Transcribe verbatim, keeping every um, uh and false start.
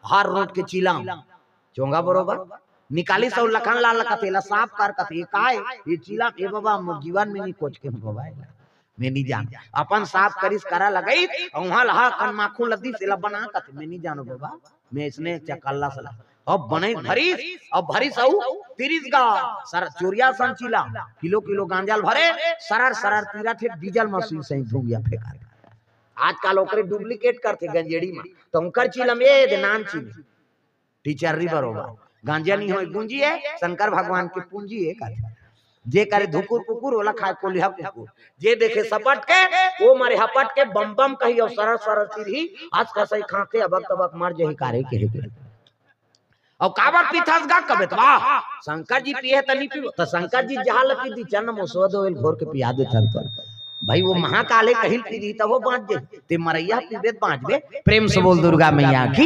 हर रोट के चिलम, चोंगा बरोबर निकालिस अउ लखन लाल ला कथे, "एला साफ कर," कथे, "ये काय? ये चिलम, ए बाबा, मोर जीवन में नहीं कोच के बाबा, एला मैं नहीं जान।" अपन साफ करिस, करा लगई, अउ उहाँ लहा कन माखुन ल दिस, "एला बना," कथे, "मैं नहीं जानो बाबा, मैं इसने चकल्ला सला।" अब बनई भरिस, अब भरिस अउ तिरिस गा, सर चोरिया सन चिलम, किलो किलो गांजा ल भरे, सरर सरर तीरा थे डीजल मशीन सही धुंगिया फेंका। आजकल ओकरे डुप्लीकेट करथे गंजेड़ी म, त ओकर चिलम ए दे नान चिलम। टीचर री बरोबर। गांजा नहीं होय गुंजी ए, शंकर भगवान के पूंजी ए कथे। जे करे धुकुर पुकुर, ओला खाए कोलिहा कुकुर। जे देखे सपट के, ओ मरे हपट के, बम बम कही अउ सरर सरर तिरही, अस कसई खाके अबक तबक मर जही कारे के हे के। अउ काबर पीथस गा कबे त, वाह, शंकर जी पिए त नहीं पीबो, त शंकर जी जहां ल पी दी, चन्न मोसवा दोवेल घोर के पिया देथन तो। भाई, वो महाकाले कहिल पी दी, तब वो बांच जे। ते मरैया पीबे त बांचबे। प्रेम से बोल दुर्गा मैया की।